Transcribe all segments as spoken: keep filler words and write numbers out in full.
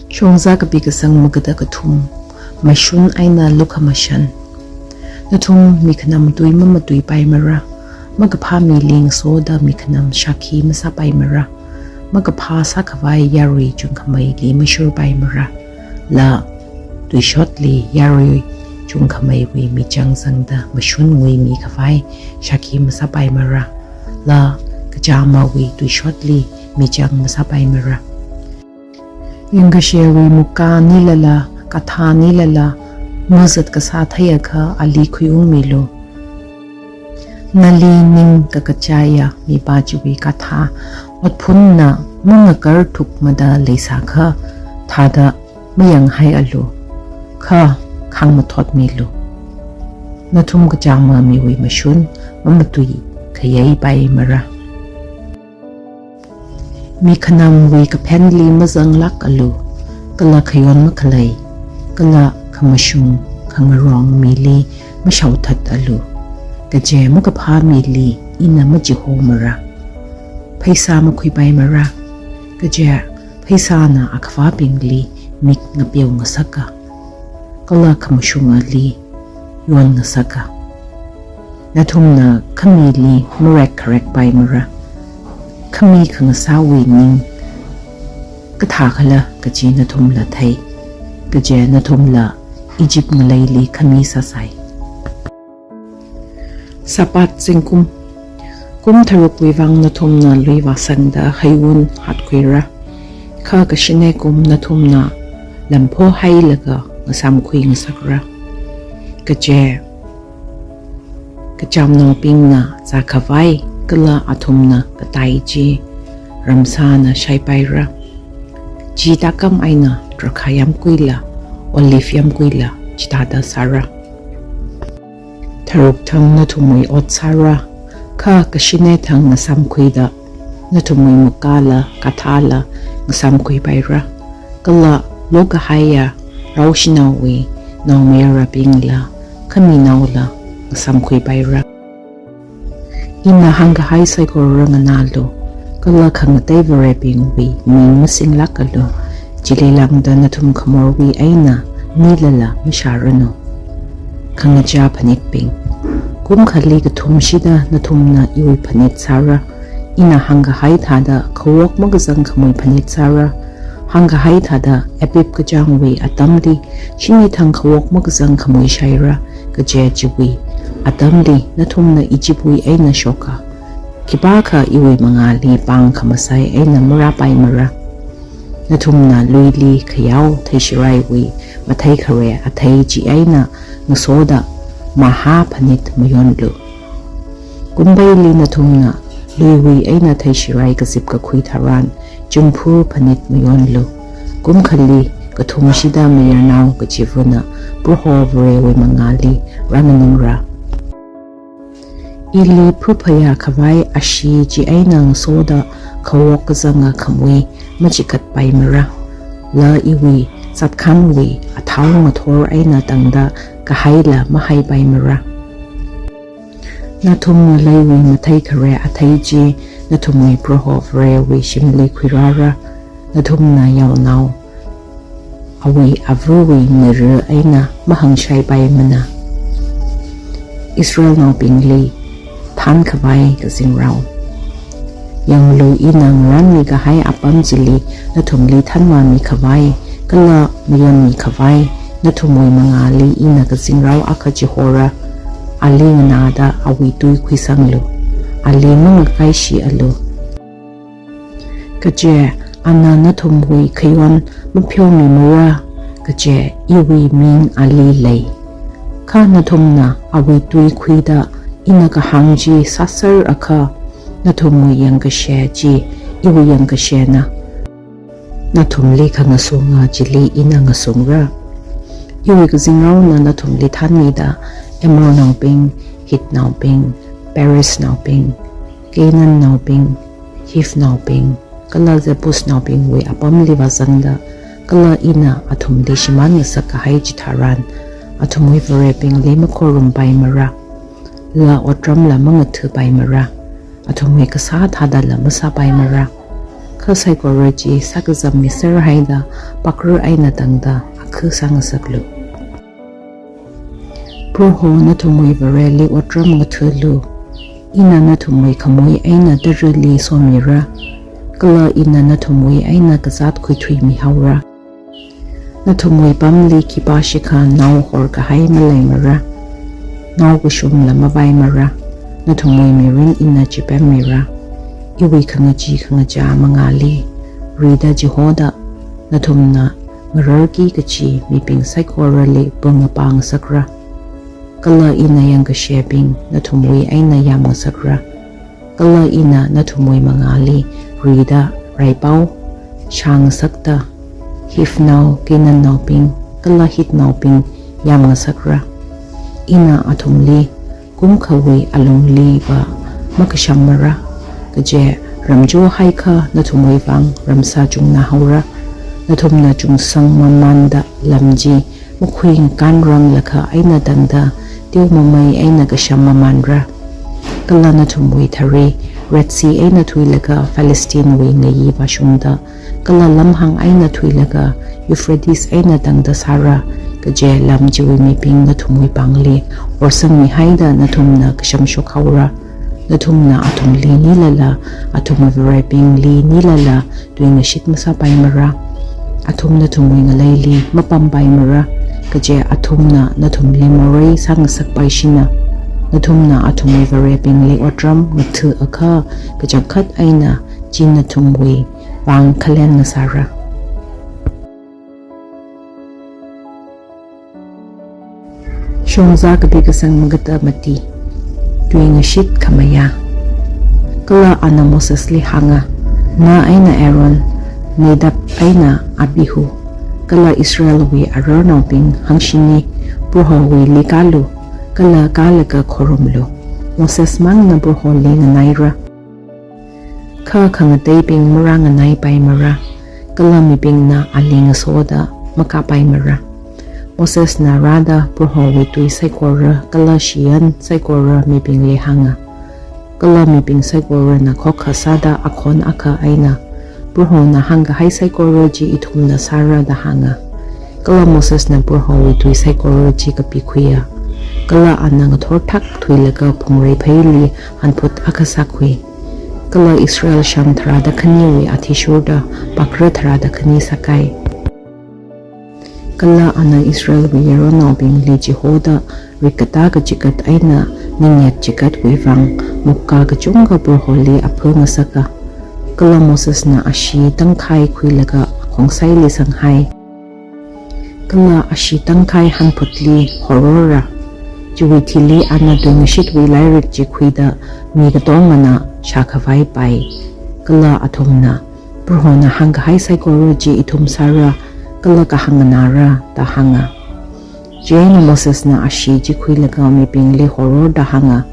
Shongza kapi kasang magada kathum. Mashun eina lukhamashan. Nathum mikhanam tui mamatuipaimara. Makaphā mili ngasoda mikhanam shākhi masāpaimara. Makaphā sākhavai yarui chungkhameili mashurpaimara. La tuishotli yarui chungkhameiwui michang zangda mashun nguimikhavai shākhi masāpaimara. La kachāmawui tuishotli michang masāpaimara. Yangkashewui mukkā nilala, kathā nilala, ngazat kasā theiakha ali khuiungmilu. Nali ning kakachaiya mipā chiwui kathā, otphunna mangakarthukmada leisākha, thāda mayanghaialu, kha khangmathotmilu. Nathum kachāma miwui mashun mamatui khayeipaimara. Mikhanamwui kaphenli mazanglākalu, kala khayon makhalei, kala khamashung khangarong mili mashaothatalu, kaje makaphā mili ina machihomara. Pheisā makhuipaimara, kaje pheisāna akhavābingli mik ngapeo ngasaka, kala khamashungali yon ngasaka. Nathumna khamili marekkharekpaimara. Khami khangasāwui ning kathākhala kaji nathumla thei, kaje nathumla Egypt ngaleili khami sāsai. Sabbath zingkum. Kum tharukwui vang nathumna lui vāsangda heiwun hatkhuira. Kha kashine kum nathumna lampho hailaga ngasamkhui ngasakra. Kaje kachamnaobingna zākhavai kala athumna katai chi ramsāna shaipaira. Chi tākam eina drakhā yāmguila, olive yāmguila chithāda sāra. Tharuk thang nathumwui ot sāra, kha kashine thang ngasamkhuida nathumwui mukkāla kathāla ngasamkhuipaira, kala lokahaiya raoshinaowui naomayarabingla khaminaola ngasamkhuipaira. Ina hāngkahai saikora nganālu, kala khangatei varebingwui ming masinglākalu, chili lāngda nathum khamorwui eina nilala mashāranu. Khangachā phanitbing. Kumkhali kathumshida nathumna iwui phanit sāra. Ina hāngkahai thāda khawok makazang khamui phanit sāra. Hāngkahai thāda Abib kachāngwui atamli shini thang khawok makazang khamui shaira, kaje chiwui atamli nathumna Egyptwui eina shoka. Khipākha iwui mangāli pāng khamasai eina marāpaimara. Nathumna luili khayao theishiraiwui matheikhare athei chi eina ngasoda mahā phanit mayonlu. Kumpeili nathumna luiwui eina theishirai kazip kakhui tharan, chungphu phanit mayonlu. Kumkhali kathumshida mayarnao kachivana Proho Varewui mangāli rānganingra. Ili phuphayā khavai ashee chi eina ngasoda khawok kazanga khamui machikatpaimara. La iwui zatkhanwui athao ngathor eina tangda kahaila mahaipaimara. Nathum ngaleiwui matheikhare athei chi nathumwui Proho Varewui shimli khuirāra. Nathumna yaonao awui avawui ngarā eina mahāngshaipaimana. Israelnaobingli thānkhavai kazingrao. Yanglu, ina ngarānmikahai apam chili nathumli thanvāmikhavai kala mayonmikhavai nathumwui mangāli ina kazingrao akha chihora. Ali nganāda awui tui khuisanglu. Ali mangakaishialu. Kaje ana nathumwui khayon mapheomimara, kaje iwui ming ali lei. Kha nathumna awui tui khuida ina kahāng chi sāser akha, nathumwui yangkashe chi iwui yangkashena. Nathumli khangasunga chili ina ngasungra. Iwui kazingraona nathumli thānmida Amornaobing, Hitnaobing, Periznaobing, Canaannaobing, Hivnaobing, kala Jebusnaobingwui apamli vāzangda, kala ina athumli shimān ngasak kahai chitharan, athumwui varebingli makhorumpaimara, la otramla mangathapaimara, athumwui kasā thādala masāpaimara. Kha saikora chi sākazammiser haida pakra eina tangda akha sāngasaklu. Proho nathumwui Vareli otram ngathālu. Ina nathumwui khamui eina tarali somira, kala ina nathumwui eina kazāt khuithuimihaora. Nathumwui pamli khipāshikha nao horkahai maleimara, nao kashumla mapaimara. Nathumwui mirin ina chipemmira. Iwui khangachee khangachā mangāli rida chihoda nathumna ngararki kachi mibing saikorali pungapā ngasakra. Kala ina yangkashebing nathumwui eina yamngasakra. Kala ina nathumwui mangāli rida raipao shāngasakta Hivnao, Canaannaobing, kala Hitnaobing yamngasakra. Ina athumli kumkhawui alungliva makashammara, kaje ramcho haikha nathumwui vang ramsā chungnahaora. Nathumna chungsang mamanda lam chi makhui ngakānranglakha eina tangda teomamei eina kasham mamanra. Kala nathumwui thari Red Sea eina thuilaga Palestinewui ngayi vāshungda, kala lamhāng eina thuilaga Euphrates eina tangda sāra, kaje lam chiwui mibing nathumwui pāngli horsangmihaida nathumna kashamshokhaora. Nathumna athumli nilala, athumwui varibingli nilala tuingashit masāpaimara. Athum nathumwui ngaleili mapampaimara, kaje athumna nathumli morei sāngasakpaishina. Nathumna athumwui varibingli otram ngathāakha kachangkhat eina chi nathumwui vang khalen ngasāra. Shongzā kapi kasang makatā mati. Tuingashit khamayā. Kala ana Mosesli hānga, na eina Aaron, Nadab eina Abihu, kala Israelwui ararnaobing hangshini Prohowuili kālu, kala kālaga khorumlu. Moses mangna Proholi nganaira. Kha khangateibing marānganaipaimara, kala mibingna ali ngasoda makāpaimara. Mosesna rāda Prohowui tui saikora kala shiyan saikora mibingli hānga. Kala mibing saikorana khokkha sāda akhon akha eina, Prohona hāngkahai saikora chi ithumna sāra da hānga. Kala Mosesna Prohowui tui saikora chi kapikhuiya. Kala ana ngathorthak thuilaga phungrei pheili hanphut akha sākhui. Kala Israel shang tharāda khaniwui athishurda pakra tharāda khani sākai. Kala ana Israelwui yaronnaobingli chihoda rikkatā kachigat eina ningyat chigatwui vang mukkā kachungkha Proholi apha ngasaka. Kala Mosesna ashee tangkhai khuilaga akhongsāili sanghai. Kala ashee tangkhai hanphutli horora. Chiwui thili ana tuingashitwui lairik chi khuida mi katongana shākhavai pai. Kala athumna, Prohona hāngkahai saikora chi ithum sāra, kala kahāng nganāra, da hānga. Chieina Mosesna ashee chi khuilaga mibingli hororda hānga,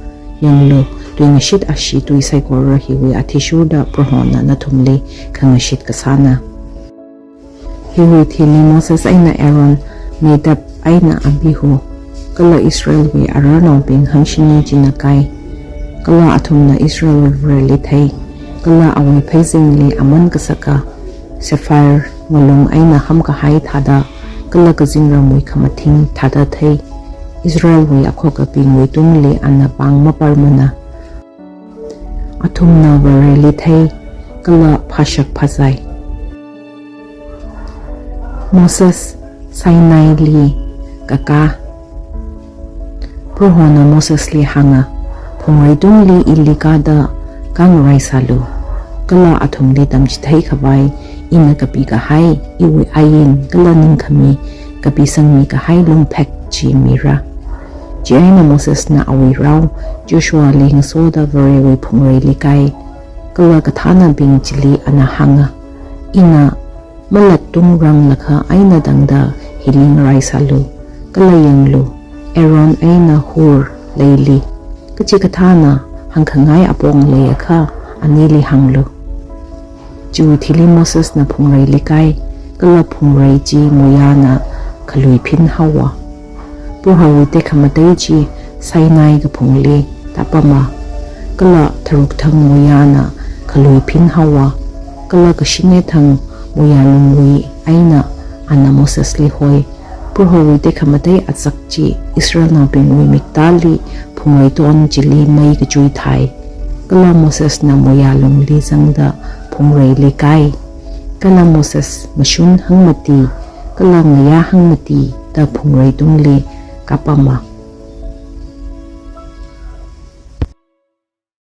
yanglu, tuingashit ashee tui saikora hiwui athishurda Prohona nathumli khangashit kasāna. Hiwui thili Moses eina Aaron, Nadab eina Abihu, kala Israelwui ararnaobing hangshini china kai. Kala athumna Israelwui Vareli thei, kala awui pheizingli aman kasaka, sapphire, ngalung eina hamkahai thāda, kala kazingramwui khamathing thāda thei. Israelwui akhokabingwui tungli ana pāng maparmana. Athumna Vareli thei, kala phāshak phāzai. Moses Sinaili kakā. Prohona Mosesli hānga, phungrei tungli ili kāda kāngarai sālu. Kala athumli tamchithei khavai ina kapikahai iwui ain kala ningkhami kapisangmi kahai lungphek chi mira. Chieina Mosesna awui rao Joshuali ngasoda Varewui phungreili kai. Kala kathānabing chili ana hānga, ina malattung ranglakha eina tangda hili ngarai sālu. Kala yanglu, Aaron eina Hur leili. Kachikathāna hāngkhangai apong leiakha anili hānglu. Chiwui thili Mosesna phungreili kai, kala phungrei chi muiyana khalui phinhaowa. Prohowui tekhamatei chi Sinai kaphungli tāpama, kala tharuk thang muiyana khalui phinhaowa, Kala kashinge thang moyā lungwui eina ana Mosesli hoi, Prohowui tekhamatei achak chi Israelnaobingwui miktāli phungrei ton chili mei kachui thai. Kala Mosesna moyā lungli zangda phungreili kai. Kala Moses mashun hangmati, kala ngayā hangmati da phungrei tungli kapama.